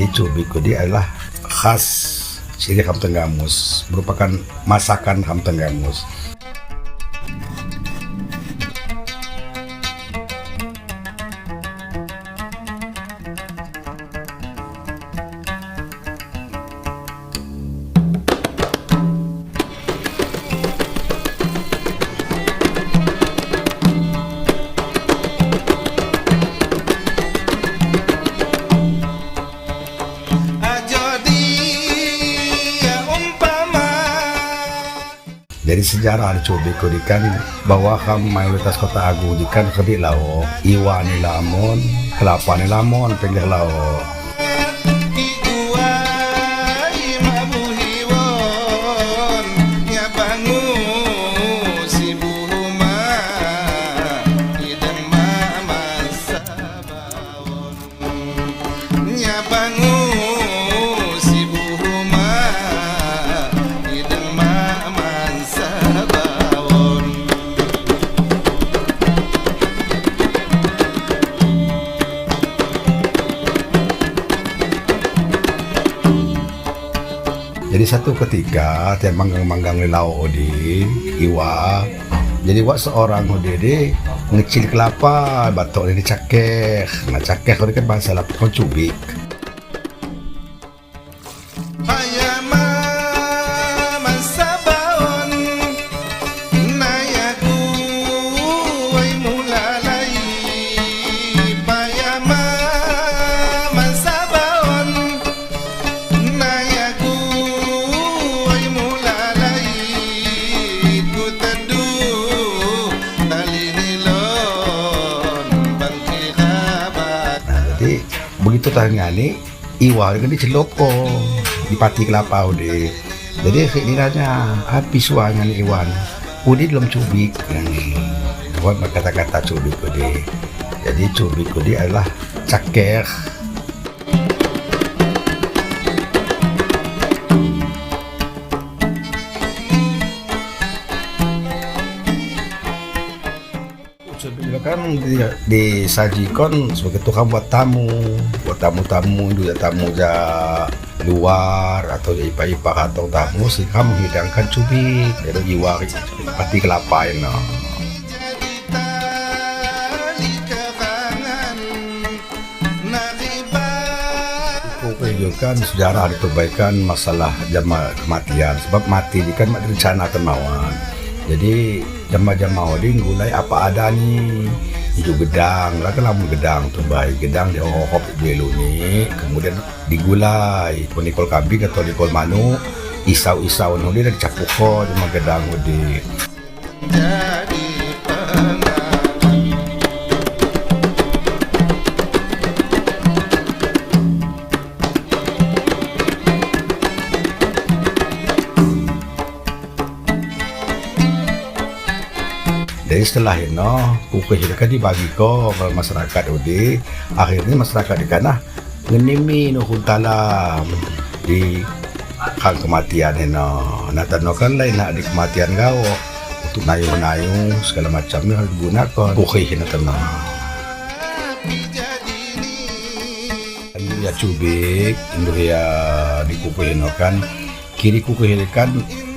Jadi cubik udi adalah khas ciri kham Tenggamus, merupakan masakan kham Tenggamus. Jadi sejarah dicubik kan bahwa kam mayoritas Kota Agung kan kedik lao iwa ni lamon, kelapa ni lamon pinggir lao. Jadi satu ketika tiap manggang-manggang di laut di iwa, jadi wak seorang odi di ngecil kelapa batok di cakeh, nah cakeh odi kan bahasa lapang cubik. Begitu tanya ni iwa kan diceloko di pati kelapa udah. Jadi kiranya api suanya ni iwan udah belum cubik ni. Buat kata-kata cubik udah. Jadi cubik udah adalah cakeh. Kan disajikan sebagai tukang buat tamu, buat tamu-tamu itu ya tamu ja luar atau ja ipa-ipa atau tamu sehingga menghidangkan cubik dari iwa pati kelapa ini. Kan sejarah ditubaikan masalah jama kematian, sebab mati ini kan mak rencana temawan. Jadi jama-jama odi gulai apa ada nih, hijau gedang lah kan lamun gedang tuh baik gedang diohop dulu nih, kemudian digulai nikol kambing atau nikol manu, isau-isau nih dan capuko cuma gedang odi. Jadi setelah itu, kukuh itu kan dibagi ko ke masyarakat udi. Akhirnya masyarakat di kana ngenimi nuhun talam di hal kematian itu. Nah, tano kan lain nak di kematian kau untuk nayung-nayung segala macamnya harus digunakan kukuh itu tano. Ya cubik, indu ya di kukuh itu kan kiri kukuh itu kan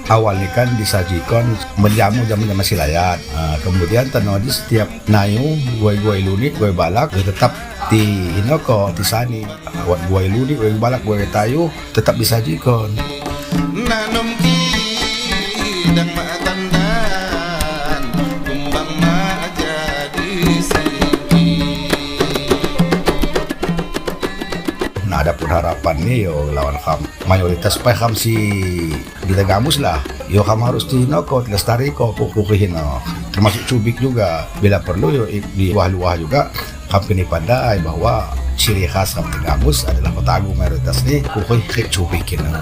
awalnya kan disajikan menjamu jamu masih layak. Nah, kemudian tano di setiap nayu guai-guai lunik guai balak ya tetap di inoko tisani awak guai lunik guai balak guai tayu tetap disajikan. Nanum kidang matandan kumbang ma jadi siki. Nah, ada pun harapan nih yo lawan kham mayoritas pai kham si di Tenggamus lah yo kham harus di noko lestari ko pukuhin no termasuk cubik juga bila perlu yo di wah-luah juga kham kini pandai bahwa ciri khas kham Tenggamus adalah Kota Agung mayoritas nih kukuh cubik no.